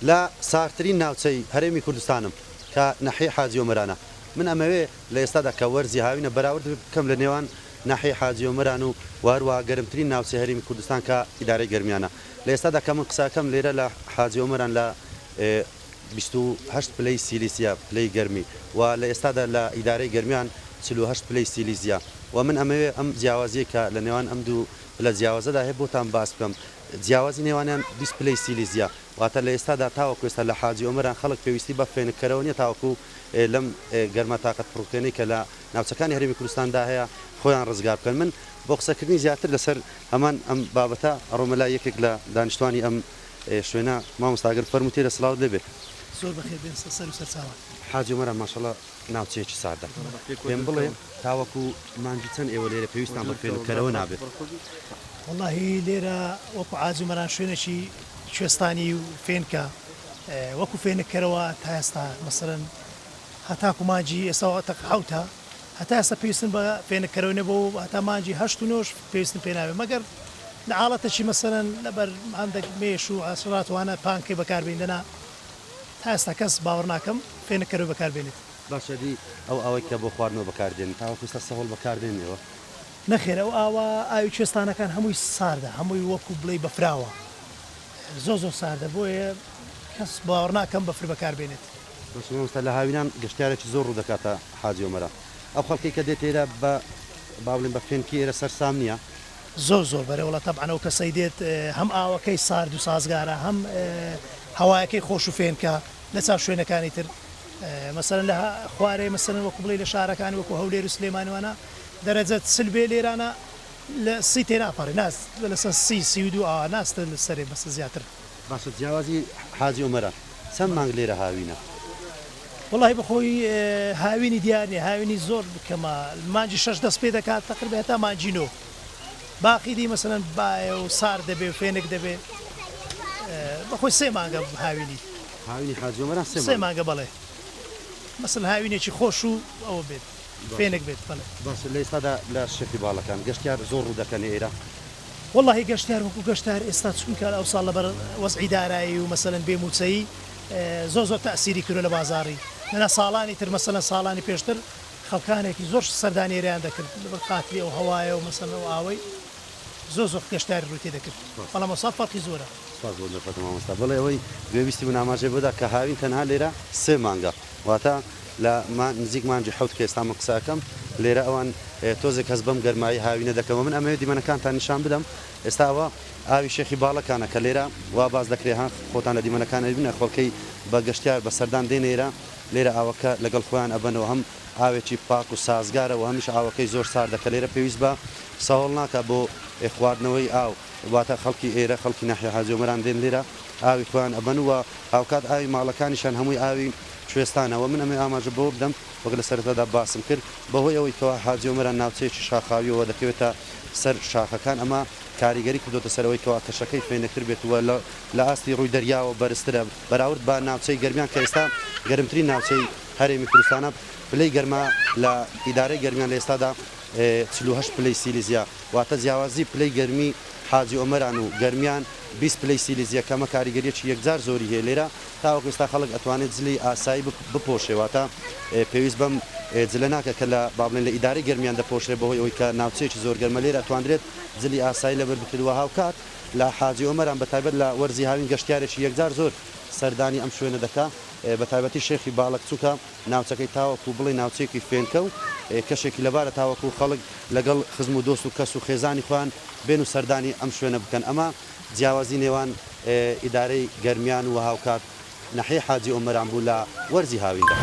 لە ساردترین ناوچەی هەرێمی کوردستانم کە ناحیەی حاجی ئۆمەرانە. من ئەمەوێ لە ئێستادا کە وەرزی هاوینە بەراورد بکەم لە نێوان ناحیەی حاجی ئۆمەران و وە هەروەها گەرمترین ناوچەی هەرێمی کوردستان کە ئیدارەی گەرمیانە. لە ئێستادا کە من قسە ئەکەم لێرە لە حاجی ئۆمەران لە 28 پلەی سیلیسیە پلەی گەرمی و لە ئێستادا لە ئیدارەی گەرمیان 48 پلەی سیلیزیە و من ئەمەوێ ئەم جیاوازیەی کە لە نێوان ئەم دوو پلە جیاوازەدا هەیە بۆتان باس بکەم جیاوازی نێوانیان 20 پلەی سیلیزیە واتە لە ئێستادا تاوەکو ئێستا لە حاجی ئۆمەران خەڵک پێویستی بە فێنککەرەوە نیە تاوەکو لەم گەرما تاقەت پڕوکێنەی کە لە ناوچەکانی هەرێمی کوردستاندا هەیە خۆیان ڕزگار بکەن من بۆ قسەکردنی زیاتر لەسەر هەمان ئەم بابەتە ئەڕۆمە لای یەکێک لە دانیشتوانی ئەم شوێنە مامۆستا گەر فەرموو تێرە سڵاوت لێ بێ. زۆر بەخێر بێن سەر و سەرچاوان. حاجی ئۆمەران ماشەڵا ناوچەیەکی ساردە پێم بڵێ تاوەکو مانگی چەند ئێوە لێرە پێویستان بە فێنککەرەوە نابێت؟ وەڵاهی لێرە وەکو حاجی ئۆمەران شوێنێکی کوێستانی و فێنکە وەکو فێنککەرەوە تا ئێستا مەسەلەن هەتاکو مانگی ئێستا حەوتە هەتا ئێستا پێویستم بە فێنککەرەوە نەبووە و هەتا مانگی هەشت و نۆش پێویستم پێ نابێت مەگەر لە حاڵەتێکی مەسەلەن لەبەر هەندێک مێش و حەشەرات وانە پانکەی بەکاربێنین دەنا تا ئێستا کەس باوەڕ ناکەم فێنککەرەوە بەکاربێنێت. باشە دی ئەو ئاوەی کە بۆ خواردنەوە بەکاردێنن تاوەکو ئێستا سەهۆڵ بەکاردێنن ئێوە؟ نەخێر ئەو ئاوە ئاوی کوێستانەکان هەمووی ساردە هەمووی وەکو بڵێی بەفراوە زۆر زۆر ساردە بۆیە کەس باوەڕ ناکەم بەفر بەکاربێنێت. باشە مامۆستا لە هاوینان گەشتیارێکی زۆر ڕوو دەکاتە حاجی ئۆمەران ئەو خەڵکەی کە دێتە ئێرە بە با بڵێین بە فێنکی ئێرە سەرسام نییە؟ زۆر زۆر بەرێ وەڵا تەبعەن ئەو کەسەی دێت هەم ئاوەکەی سارد و سازگارە هەم هەوایەکەی خۆش و فێنکە لە چاو شوێنەکانی تر مەسەلەن لە خوارێ مەسەلەن وەکو بڵێی لە شارەکانی وەکو هەولێر و سلێمانی وانە دەرەجە 40 بێ لێرانە لە سی تێناپەڕێ ناس لەسەر سی 32 ئاوا ناستە لەسەرێ بەسە زیاتر. باشە جیاوازی حاجی ئۆمەران چەند مانگ لێرە هاوینە؟ وەڵاهی بەخۆی هاوینی دیار نیە هاوینی زۆر کەمە مانگی شەش دەست پێ دەکات تەقریبا هەتا مانگی نۆ باقی دی مەسەلەن بایە و سارد دەبێ و فێنک دەبێ بەخۆی سێ مانگە هاوینی. هاوینی حاجی ئۆمەران سێ سێ مانگە بەڵێ مەسەلەن هاوینێکی خۆش و ئەوە بێت فێنک بێت بەڵێ. باشە لە ئێستادا لە شێخی باڵەکان گەشتیار زۆر ڕوو دەکەنە ئێرە؟ وەڵاهی گەشتیار وەکو گەشتار ئێستا چونکە ئەوساڵ لەبەر وەزعی دارایی و مەسەلەن بێ موچەیی زۆر زۆر تەئسیری کردوە لە بازاڕی دەنا ساڵانی تر مەسەلەن ساڵانی پێشتر خەڵکانێکی زۆر سەردانی ئێرەیان دەکرد لەبەر خاتری ئەو هەوایە و مەسەلەن ئەو ئاوەی زۆر زۆر گەشتیاری ڕووی تێ دەکرد بەڵام ئەوساڵ فەرقی زۆرە. سوپاس بۆ دەرفەتە مامۆستا. بەڵێ ئەوەی گوێبیستی بوون ئاماژەی بۆ دا کە هاوین تەنها لێرە سێ مانگە واتە لە نزیک مانگی حەوت کە ئێستا من قسە ئەکەم لێرە ئەوان تۆزێک هەست بەم گەرمایی هاوینە دەکەن وە من ئەمەوێت دیمەنەکانتان نیشان بدەم ئێستا ئەوە ئاوی شێخی باڵەکانە کە لێرە وا باس دەکرێ ها خۆتان لە دیمەنەکان ئەبینن خەڵکەی بە گەشتیار بە سەردان دێنە ئێرە لێرە ئاوەکە لەگەڵ خۆیان ئەبەنەوە هەم ئاوێکی پاک و سازگارە و هەمیش ئاوەکەی زۆر ساردە کە لێرە پێویست بە سەهۆڵ ناکا بۆ خواردنەوەی ئاو واتە خەڵکی ئێرە خەڵکی ناحیە حاجی ئۆمەران دێن لێرە ئاوی خۆیان ئەبەن و هاوکات ئاوی ماڵەکانیشیان هەمووی ئاوی کوێستانە وە من ئەمەوێ ئاماژە بەوە بدەم وەک لە سەرەتادا باسم کرد بەهۆی ئەوەی کەوا حاجی ئۆمەران ناوچەیەکی شاخاویە وە دەکەوێتە سەر شاخەکان ئەمە کاریگەری کردۆتە سەر ئەوەی کەوا کەشەکەی فێنکتر بێت و لە ئاستی ڕووی دەریاوە بەرزترە بەراورد بە ناوچەی گەرمیان کە ئێستا گەرمترین ناوچەی هەرێمی کوردستانە پلەی گەرما لە ئیدارەی گەرمیان لە ئێستادا 48 پلەی سیلیزیە واتە جیاوازی پلەی گەرمی حاجی ئۆمەران و گەرمیان 20 پلەی سیلیزیە کە ئەمە کاریگەریەکی یەکجار زۆری هەیە لێرە تاوەکو ئێستا خەڵک ئەتوانێت جلی ئاسایی بپۆشێ واتە پێویست بەم جلە ناکە کە لە با بڵێن لە ئیدارەی گەرمیان دەپۆشرێ بەهۆی ئەوەی کە ناوچەیەکی زۆر گەرمە لێرە ئەتواندرێت جلی ئاسایی لەبەر بکرێت وە هاوکات لە حاجی ئۆمەران بە تایبەت لە وەرزی هاوین گەشتیارێکی یەکجار زۆر سەردانی ئەم شوێنە دەکا بە تایبەتی شێخی باڵەک چونکە ناوچەکەی تاوەکو بڵێی ناوچەیەکی فێنکە و کەشێکی لەبارە تاوەکو خەڵک لەگەڵ خزم و دۆست و کەس و خێزانی خۆیان بێن و سەردانی ئەم شوێنە بکەن ئەمە جیاوازی نێوان ئیدارەی گەرمیان و هاوکات ناحیەی حاجی ئۆمەران بوو لە وەرزی هاویندا.